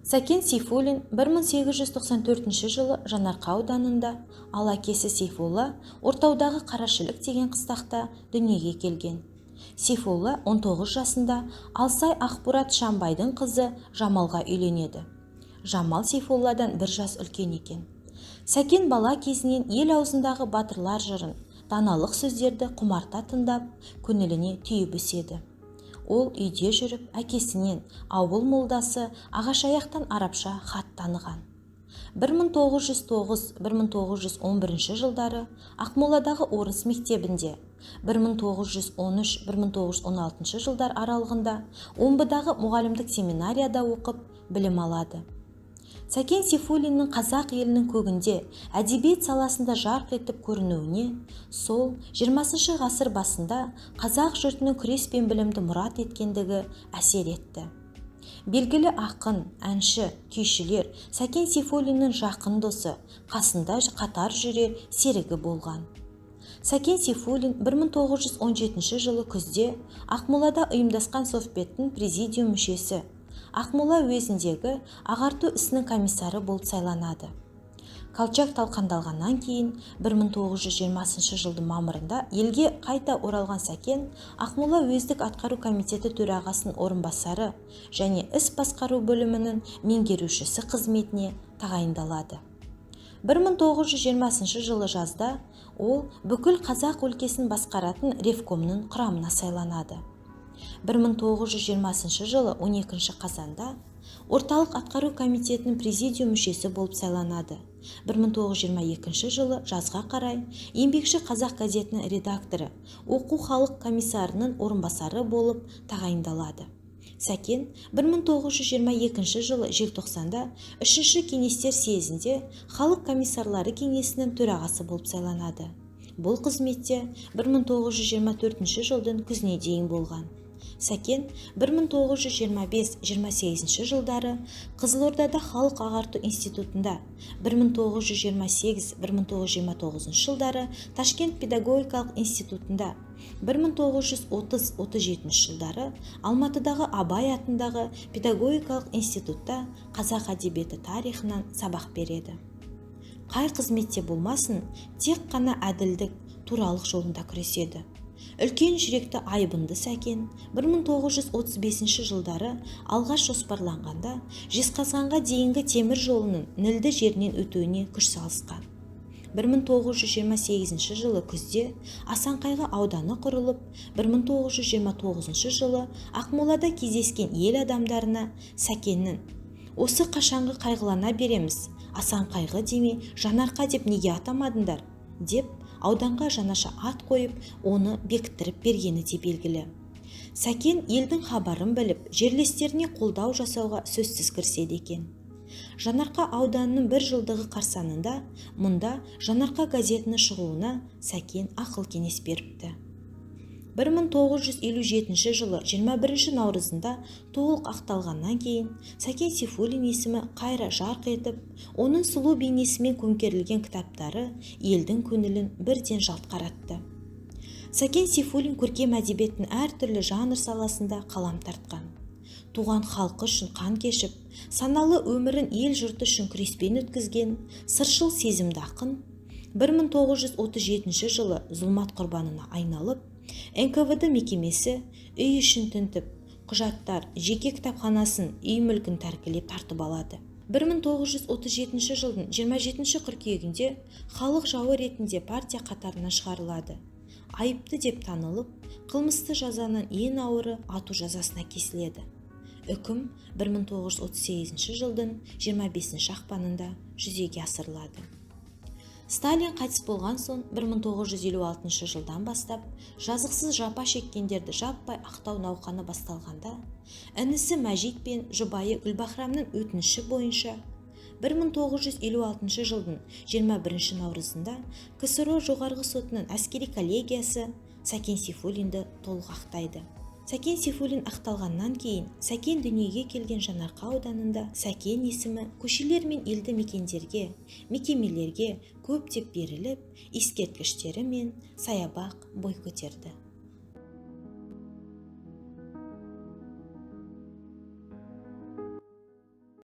Сәкен Сейфуллин 1894 жылы Жанарқа ауданында, ал әкесі Сейфулла Ортаудағы Қарашілік деген қыстақта дүниеге келген. Сейфулла 19 жасында Алсай Ақбурат Шамбайдың қызы Жамалға үйленеді. Жамал Сейфулладан бір жас үлкен екен. Сәкен бала кезінен ел аузындағы батырлар жырын, даналық сөздерді құмарта тыңдап, көңіліне түйіп өседі. Ол үйде жүріп, әкесінен, ауыл молдасы Ағашаяқтан арабша хат таныған. 1909-1911 жылдары Ақмоладағы орыс мектебінде, 1913-1916 жылдар аралығында Омбыдағы мұғалімдік семинарияда оқып, білім алады. Сәкен Сейфуллиннің қазақ елінің көгінде әдебиет саласында жарқ етіп көрінуіне сол 20 ғасыр басында қазақ жұртының күрес пен білімді мұрат еткендігі әсер етті. Белгілі ақын, әнші, күйшілер Сәкен Сейфуллиннің жақын досы, қасында қатар жүрер серігі болған. Сәкен Сейфуллин 1917 жылы күзде Ақмолада ұйымдасқан Совбеттің президиум мүшесі, Ақмола уезіндегі ағарту ісінің комиссары болып сайланады. Колчак талқандалғаннан кейін 1920 жылдың мамырында елге қайта оралған Сәкен Ақмола уездік атқару комитеті төрағасының орынбасары және іс басқару бөлімінің меңгерушісі қызметіне тағайындалады. 1920 жылы жазда ол бүкіл қазақ өлкесін басқаратын ревкомның құрамына сайланады. 1920 жылы 12 қазанда Орталық атқару комитетінің президиум мүшесі болып сайланады. 1922 жылы жазға қарай Еңбекші қазақ газетінің редакторы, оқу халық комиссарының орынбасары болып тағайындалады. Сәкен 1922 жылы желтоқсанда 3-ші кеңестер съезінде Халық комиссарлары кеңесінің төрағасы болып сайланады. Бұл қызметте 1924 жылдың күзіне дейін болған. Сәкен 1925-28 жылдары Қызылордада халық ағарту институтында, 1928-1929 жылдары Ташкент педагогикалық институтында, 1930-37 жылдары Алматыдағы Абай атындағы педагогикалық институтта қазақ әдебиеті тарихынан сабақ береді. Қай қызметте болмасын, тек қана әділдік, туралық жолында күреседі. Үлкен жүректі айбынды Сәкен 1935 жылдары алғаш жоспарланғанда Жезқазғанға дейінгі темір жолының нілді жерінен өтуіне күш салысқан. 1928 жылы күзде Асанқайғы ауданы құрылып, 1929 жылы Ақмолада кездескен ел адамдарына Сәкеннің «Осы қашанғы қайғылана береміз, Асанқайғы демей Жанарқа деп неге атамадыңдар?» деп ауданға жаңаша ат қойып, оны бекіттіріп бергені де белгілі. Сәкен елдің хабарын біліп, жерлестеріне қолдау жасауға сөзсіз кіріседі екен. Жанарқа ауданының бір жылдығы қарсаңында мұнда Жанарқа газетінің шығуына Сәкен ақыл кеңес беріпті. 1957 жылы 21 наурызында толық ақталғаннан кейін Сәкен Сейфуллин есімі қайра жарқ етіп, оның сұлу бейнесімен көмкерілген кітаптары елдің көңілін бірден жалт қаратты. Сәкен Сейфуллин көркем әдебиеттің әртүрлі жанр саласында қалам тартқан. Туған халқы үшін қан кешіп, саналы өмірін ел жұрты үшін күреспен өткізген сыршыл сезімді ақын 1937 жылы зұлмат құрбанына айналып, НКВД мекемесі үй ішін тінтіп, құжаттар, жеке кітапханасын, үй мүлкін тәркілеп тартып алады. 1937 жылдың 27 қыркүйегінде халық жауы ретінде партия қатарынан шығарылады. Айыпты деп танылып, қылмысты жазаның ең ауыры ату жазасына кесіледі. Үкім 1938 жылдың 25 ақпанында жүзеге асырылады. Сталин қайтыс болған соң 1956 жылдан бастап жазықсыз жапа шеккендерді жаппай ақтау науқаны басталғанда, інісі Мәжит пен жұбайы Гүлбахрамның өтініші бойынша 1956 жылдың 21 наурызында КСРО жоғарғы сотының әскери коллегиясы Сәкен Сейфуллинді толық ақтайды. Сәкен Сейфуллин ақталғаннан кейін Сәкен дүниеге келген Жанарқа ауданында Сәкен есімі көшелер мен елді мекендерге, мекемелерге көптеп беріліп, ескерткіштері мен саябақ бой көтерді.